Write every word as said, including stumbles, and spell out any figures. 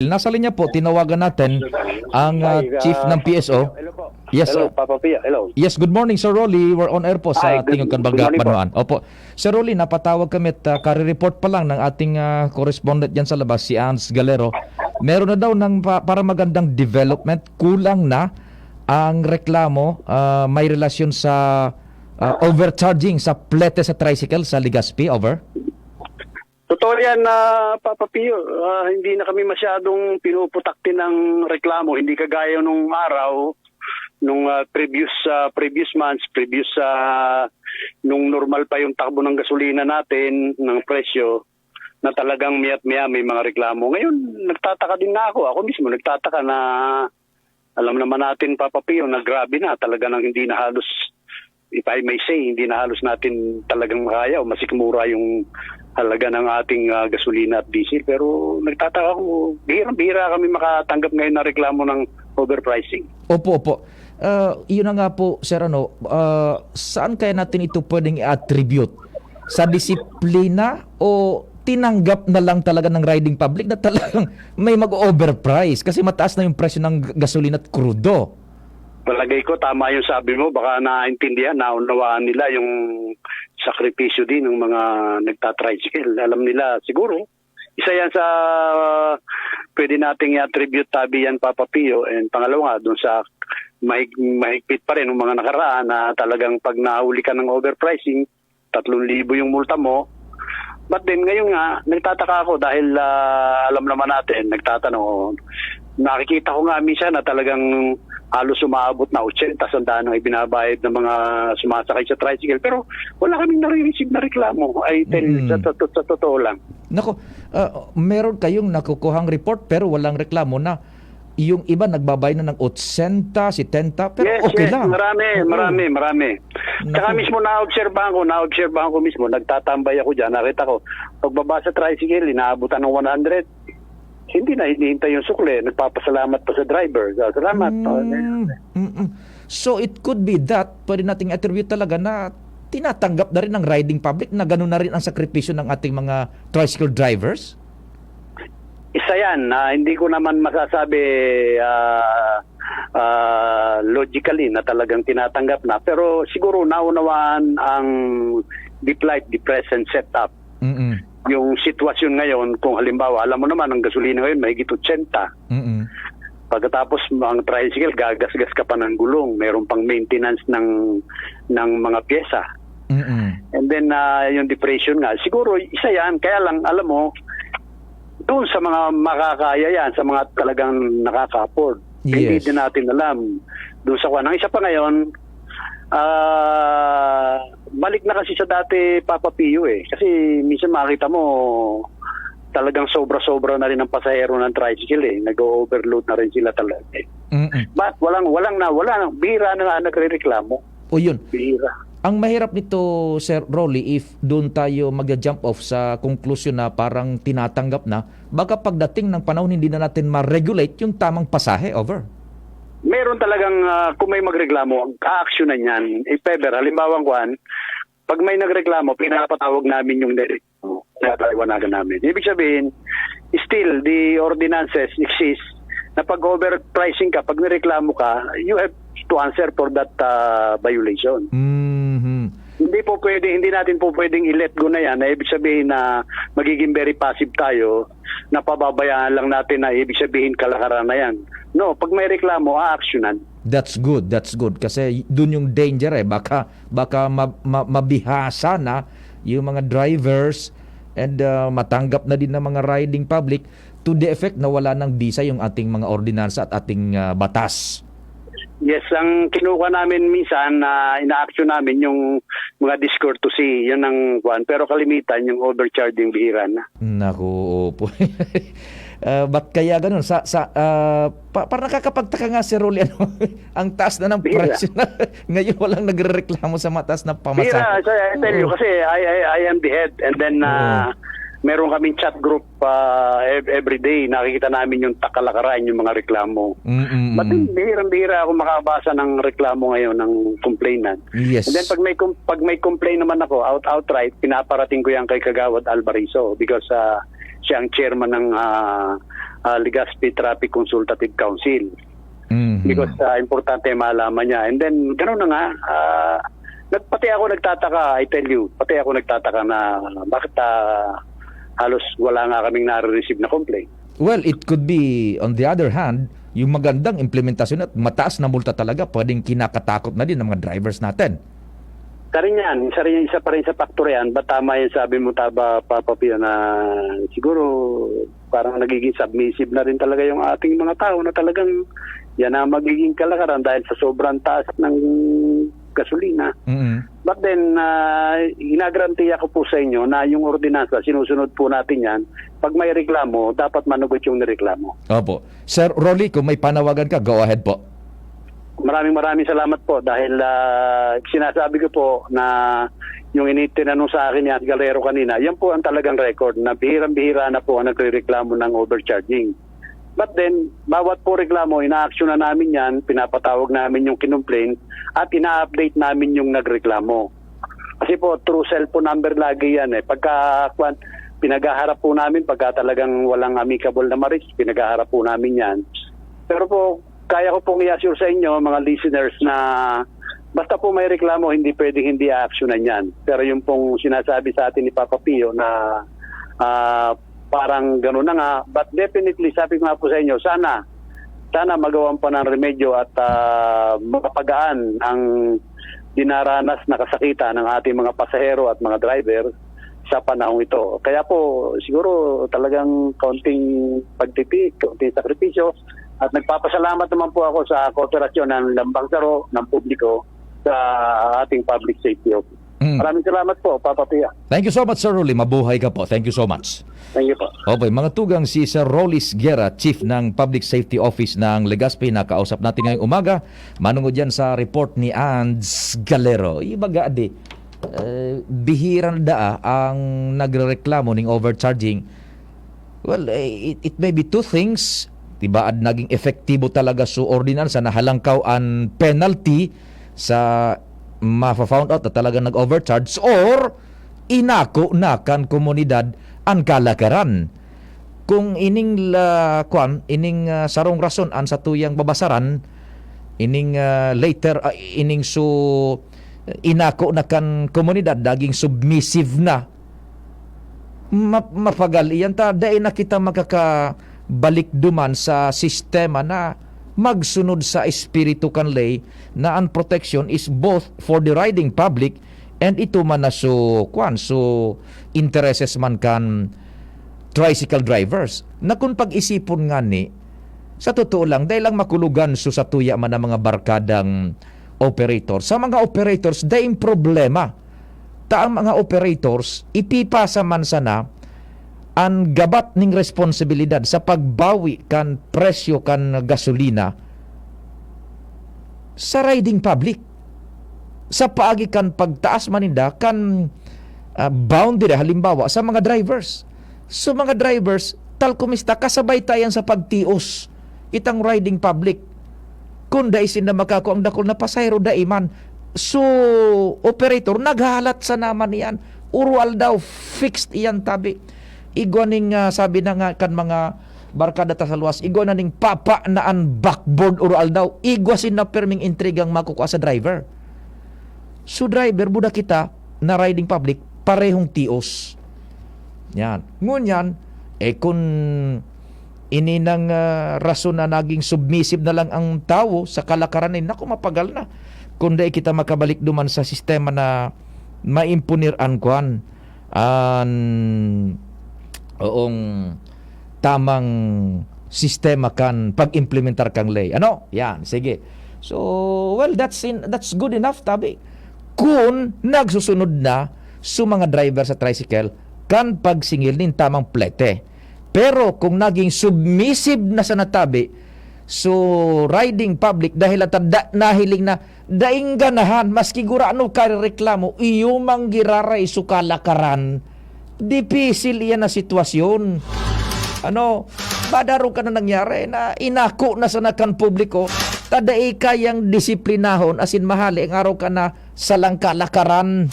Nasa linya po, tinawagan natin ang, ah, Ay, chief ah, ng P S O. Hello po. Yes, Hello, ah, Papa Pio. Hello. Yes, good morning, Sir Rolly. We're on air po sa Hi, good, Tingog kan good Baga, morning po. Banwaan. Opo. Sir Rolly, napatawag kami at, ah, kare-report pa lang ng ating, ah, correspondent diyan sa labas, si Ans Galero. Meron na daw ng pa-, para magandang development, kulang na ang reklamo, ah, may relasyon sa, ah, overcharging sa plete sa tricycle sa Legazpi. Over. Totoo yan, ah, Papa Pio. Ah, hindi na kami masyadong pinuputakti ng reklamo. Hindi kagaya nung araw, nung, ah, previous, ah, previous months, previous, ah, nung normal pa yung takbo ng gasolina natin, ng presyo, na talagang miya't maya may mga reklamo. Ngayon, nagtataka din na ako. Ako mismo, nagtataka na alam naman natin, Papa Pio, na grabe na. Talaga nang hindi na halos, if I may say, hindi na halos natin talagang makaya o masikmura yung halaga ng ating, ah, gasolina at diesel. Pero nagtataka ako, bihirang-bihira kami makatanggap ngayon ng reklamo ng overpricing. Opo, opo. Ah, yun na nga po, sir, ano, ah, saan kaya natin ito pwedeng i-attribute? Sa disiplina o tinanggap na lang talaga ng riding public na talagang may mag-o-overprice kasi mataas na yung presyo ng g-, gasolina at krudo? Palagay ko, tama yung sabi mo. Baka naintindihan, naunawaan nila yung sakripisyo din ng mga nagta-tricycle. Alam nila, siguro, isa yan sa pwede nating i-attribute, tabi yan, Papa Pio. And pangalawa nga, dun sa mahig-, mahigpit pa rin ng mga nakaraan na talagang pag nahuli ka ng overpricing, tatlong libo yung multa mo. But then, ngayon nga, nagtataka ako dahil, ah, alam naman natin, nagtatanong, nakikita ko nga minsan na talagang halos umaabot na otsenta, sandaan ang ibinabayad ng mga sumasakay sa tricycle. Pero wala kaming nare-receive na reklamo. I tell you, Mm. sa, sa, sa totoo lang. Nako, ah, meron kayong nakukuhang report pero walang reklamo na yung iba nagbabayad na ng otsenta, setenta, pero Yes, okay yes, lang. marami, Oo. marami, marami. Tsaka Naku. mismo naobserbahan ko, naobserbahan ko mismo, nagtatambay ako diyan, nakita ko, pagbaba sa tricycle, inaabutan ng one hundred, hindi na hinihintay yung sukle, nagpapasalamat pa sa driver. So, salamat. Mm, mm-mm. So, it could be that pwede nating attribute talaga na tinatanggap na rin ng riding public na ganun na rin ang sakripisyo ng ating mga tricycle drivers? Isa yan. Ah, hindi ko naman masasabi, ah, ah, logically na talagang tinatanggap na. Pero siguro naunawaan ang the plight, the present setup. Mm-mm. Yung sitwasyon ngayon, kung halimbawa, alam mo naman, ang gasolina ngayon, mahigit otsenta. Mm-mm. Pagkatapos, ang tricycle, gagasgas ka pa ng gulong. Meron pang maintenance ng, ng mga pyesa. Mm-mm. And then, ah, yung depression nga, siguro, isa yan. Kaya lang, alam mo, doon sa mga makakaya yan, sa mga talagang nakaka-afford. Hindi Yes. din natin alam. Doon sa kwan. Ang isa pa ngayon, ah, balik na kasi sa dati, Papa Pio, eh. Kasi minsan makikita mo, talagang sobra-sobra na rin ang pasahero ng tricycle, eh. Nag-o-overload na rin sila talaga, eh. Mm-mm. But walang, walang na, wala, bihira na nga nagrereklamo. O yun. Bihira. Ang mahirap nito, Sir Rolly, if doon tayo magja-jump off sa konklusyon na parang tinatanggap na, baka pagdating ng panahon, hindi na natin ma-regulate yung tamang pasahe, over. Meron talagang, ah, kung may magreklamo, aaksyonan yan. If ever, halimbawa, kuwan, pag may nagreklamo, pinapatawag namin yung nagreklamo. Pinapaliwanagan namin. Ibig sabihin, still, the ordinances exist na pag overpricing ka, pag nireklamo ka, you have to answer for that, ah, violation. Mhm. Hindi po pwede, hindi natin po pwedeng i-let go na yan, na ibig sabihin na magiging very passive tayo, na pababayaan lang natin na ibig sabihin kalakaran na yan. No, pag may reklamo, aaksyonan. That's good, that's good. Kasi dun yung danger eh. Baka, baka ma-, ma-, mabihasa na yung mga drivers and, ah, matanggap na din ng mga riding public to the effect na wala nang bisa yung ating mga ordinansa at ating, ah, batas. Yes, ang kinukuha namin minsan na inaaksyon namin yung mga discourtesy, yun ang kwan. Pero kalimitan, yung overcharging bihira na. Naku, opo. Ah, ba't kaya ganun? Sa, sa, ah, pa-, parang nakakapagtaka nga, Sir Rolly, ano, ang taas na ng Bihira. presyo na. Ngayon, walang nagrereklamo sa mataas na pamasahe. Bihira, so I tell you, Oo. kasi I, I, I am the head, and then, Oo. ah, meron kaming chat group, ah, ev-, every day. Nakikita namin yung takalakaran, yung mga reklamo. Mm, mm, But mm. then, bihirang-bihira ako makabasa ng reklamo ngayon ng complainant. Yes. And then, pag may com-, pag may complain naman ako, out-, outright, pinaparating ko yan kay Kagawad Alvarizo because, ah, siya ang chairman ng, ah, ah, Legazpi Traffic Consultative Council. Mhm. Because, ah, importante malaman niya. And then, gano'n na nga, ah, nag-, pati ako nagtataka, I tell you, pati ako nagtataka na bakit, ah, halos wala nga kaming nare-receive na complaint. Well, it could be, on the other hand, yung magandang implementasyon at mataas na multa talaga, pwedeng kinakatakot na din ng mga drivers natin. Isa rin yan, isa rin, isa pa rin sa factor yan. Ba't tama yung sabi mo, Taba, Papa Pio, na siguro parang nagiging submissive na rin talaga yung ating mga tao na talagang yan ang magiging kalakaran dahil sa sobrang taas ng gasolina. Mm. But then, ah, ginagarantiya ko po sa inyo na yung ordinansa, sinusunod po natin yan. Pag may reklamo, dapat manugot yung nireklamo. Opo. Sir Rolly, kung may panawagan ka, go ahead po. Maraming, maraming salamat po dahil, ah, sinasabi ko po na yung ini-, tinanong sa akin ni Hans Galero kanina, yan po ang talagang record na bihirang-bihira na po ang nagrereklamo ng overcharging. But then, bawat po reklamo, inaaksyonan namin yan, pinapatawag namin yung kinumplain at ina-update namin yung nagreklamo. Kasi po, through cellphone number lagi yan eh. Pagka, kwan, pinaghaharap po namin, pagka talagang walang amicable na ma-reach, pinaghaharap po namin yan. Pero po, kaya ko pong i-assure sa inyo, mga listeners, na basta po may reklamo, hindi pwedeng hindi aaksyonan yan. Pero yung pong sinasabi sa atin ni Papa Pio na, ah, parang gano'n na nga, but definitely, sabi ko nga po sa inyo, sana, sana magawan pa ng remedyo at, ah, mapagaan ang dinaranas na kasakitan ng ating mga pasahero at mga driver sa panahong ito. Kaya po, siguro talagang kaunting pagtipid, kaunting sakripisyo, at nagpapasalamat naman po ako sa kooperasyon ng Lambang Saro, ng publiko, sa ating public safety office. Mm. Maraming salamat po, Papa Pia. Thank you so much, Sir Rolly. Mabuhay ka po. Thank you so much. Thank you po. Okay, mga tugang, si Sir Rolly Sguerra, Chief ng Public Safety Office ng Legazpi, na kausap natin ngayong umaga. Manungod yan sa report ni Ands Galero. Ibaga di, eh, bihira na daa ang nagrereklamo ning overcharging. Well, eh, it, it may be two things. Tibaad naging epektibo talaga su ordinansa na halangkaw an penalty sa mafa-found out na talagang nag-overcharge, or inako na kan komunidad an kalakaran. Kung ining la-, kwan, ining, ah, sarong rason an satuyang babasaran, ining, ah, later, ah, ining su-, inako na kan komunidad, naging submissive na. Ma-, mapagal iyan ta, dai na kita makakabalik duman sa sistema na magsunod sa espiritu kan ley, na ang protection is both for the riding public and ito man na so, kwan, so intereses man kan tricycle drivers. Na kung pag-isipon nga ni, sa totoo lang, dai lang makulugan so satuya man ang mga barkadang operator. Sa mga operators, daing problema. Ta ang mga operators, ipipasa man sana an gabat ning responsibilidad sa pagbawi kan presyo kan gasolina sa riding public. Sa paagi kan pagtaas man ninda kan, ah, boundary, halimbawa, sa mga drivers. So, mga drivers, tal kumista, kasabay ta yan sa pagtios. Itang riding public. Kung dai sinda makakua ang dakul na pasahero, dai man. So, operator, naghahalat sana man iyan. Uro-aldaw, fixed iyan tabi. Igwa ning, ah, sabi na nga kan mga barkada ta sa luwas, igwa na ning papa na an backboard uro-aldaw. Igwa sinda perming intrigang makukua sa driver. So, driver, buda kita na riding public, parehong tios. Yan. Ngunyan, eh, kun ini nang, ah, rason na naging submissive na lang ang tawo sa kalakaran ni, naku, mapagal na. Kung dai kita makabalik duman sa sistema na maimponer an kwan, an, oong, tamang sistema kan pag-implementar kan ley. Ano? Yan, sige. So, well, that's in, that's good enough, tabi. Kun nagsusunod na so mga driver sa tricycle kan pagsingil nin tamang plete. Pero kung naging submissive na sana tabi, so riding public dahil ata da-, nahiling na daing ganahan, maski gurano ka reklamo, iyo mang giraray so kalakaran. Dipisil iyan na sitwasyon. Ano, madaro ka na nangyari na inako na sana kan publiko, ta dai kayang disiplinahon, asin mahali ang araw ka na salang kalakaran.